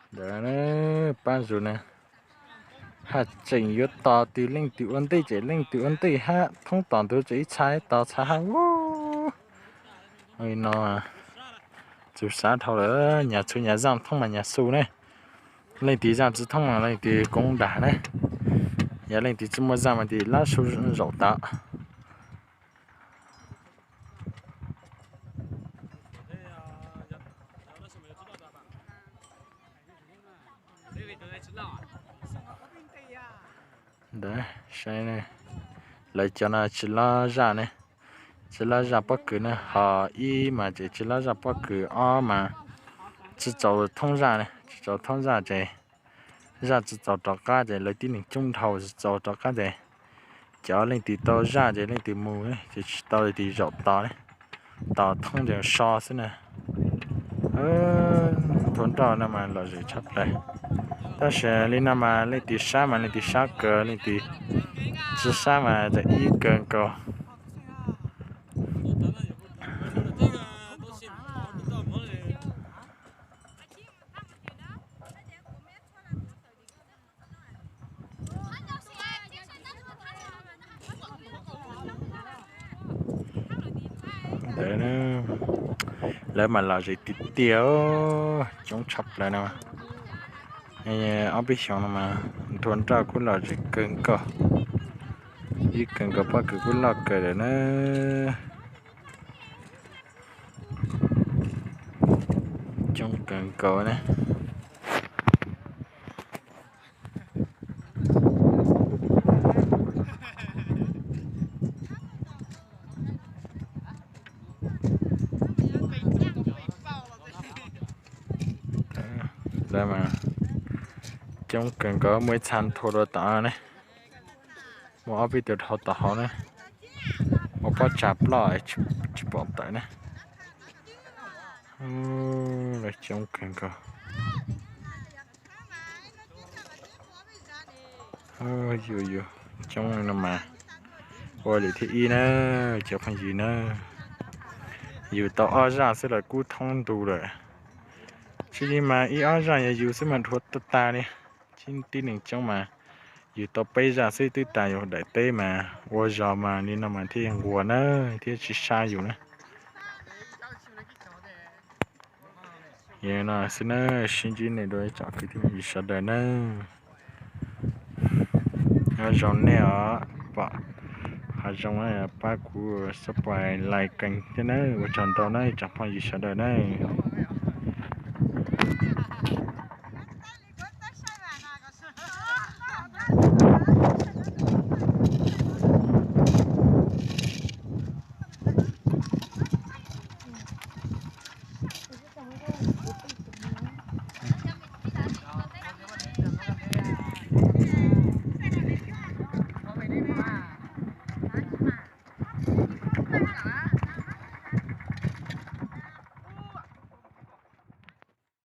Ntawd pab zus na, haj tseem yuav tos tus leej twg ua ntej ces leej twg ua ntej hab thoob tom ntug tseem ib txha ib tos txha hab. No txug sab dhau lawm, nyas txhua nyas zaaj thoob mas nyas xu ne. Leej twg zaaj tsi thoob mas leej twg koob dag ne. Yog leej twg tsi muaj zaaj mas tes lab su zaum tod. Ntawd saib, lawv cov no tsi lab zaj ne, tsi lab zaj pob kws ne, ho ib mas ces tsi lab zaj pob kws, ob mas tsi txaus thoob zaj ne, tsi txaus thoob zaj ces zaj tsi txaus rov qab ces lawv tib neeg coob dhau tsi txaus rov qab ces cov leej twg tau zaj ces leej twg mus ces tsi tau leej twg zaum tod ne, tos thoob ces so xwb na. Nthua nroj no mas lom zem tshaj plaws. Tab sis li no mas leej twg sab mas leej twg sab kawg, leej twg tsi sab mas tseem ib kawg nkaus. Ntawd lawv mas lom zem tiag tiag, coob tshaj plaws no. Ob peb xyoos no mas nthua nroj kuj lom zem kawg nkaus, ib kawg nkaus pob kws kuj loj kawg lawm na. Coob kawg nkaus ne. Coob kawg nkaus, muaj ib txha nthua rau tom ne, muaj ob peb tug dhau tom hauv ne, muaj pob tsav ploj tsis pom tawm ne. Coob kawg nkaus. Yus yus coob no mas ua lwm thib ib na, cov phooj ywg na. Yus tau ob zaj xwb los kub thoob ntu lawm. Tsis li mas ib ob zaj yog yus xwb mas dhuav tag tag li. Tib neeg coob mas yus tau peb zaj xwb twb tas yus daim teb mas ua zog mas li no mas thiaj nquag na, thiab tsis sab yus na. Yog no xwb na, sib ntsib nej dua ib tsoom kwv tij phooj ywg sawv daws na. Nyob zoo nej os, pom hav zoo pab kuv subscribe, like, keeg thiab na, ua tsaug ntau na ib tsoom phooj ywg sawv daws na.